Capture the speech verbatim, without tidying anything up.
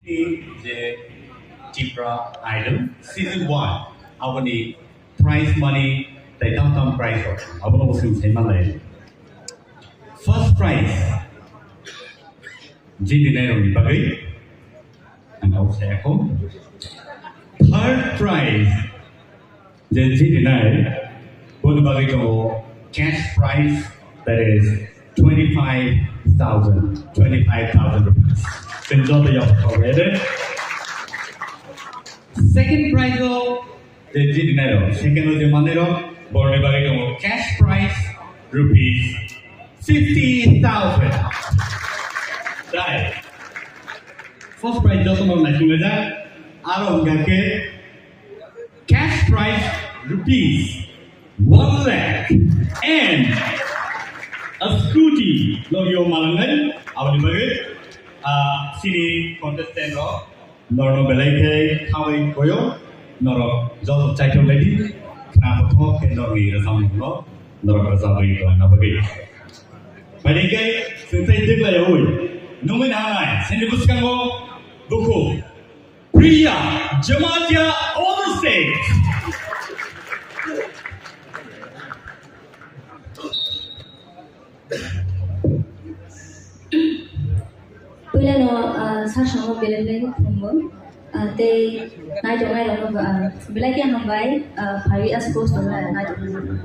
Je Tipra Idol season one, aboni prize money tei tam tam prize rok, abono bo chwng sai manlai. First prize, jiti nai rokni bagwi ang kok saya kho. Third prize, je jiti nai, boni bagwi tongo cash prize, that is twenty-five thousand, twenty-five thousand rupees. Chwng joto yapha kho ede. Second prize o je jiti nai rok, second o je manai rok, borni bagwi tongo cash prize rupees fifty thousand. Dai. First prize joto no naising lejak, aro hwnkha khe cash prize rupees one lakh and a scooty logi o malangnai, aboni bagwi, ah, sini contestant rok norno belai khe khawi koyo, norok joto chaitok lai di, khna thok khe norni rwchapmungno norok rwchapwi tongna bagwi. Bai khe, chwng tei dwklai oi, nungwi nahanai, sini bwskango bukhuk. Priya Jamatia, all the six. Puila no, ah, sar songo belai belai khe khulumgo. Ah, tei naitok nai rokno, ah, belai khe hambai, ah, phawi as post no naitok nai rokno.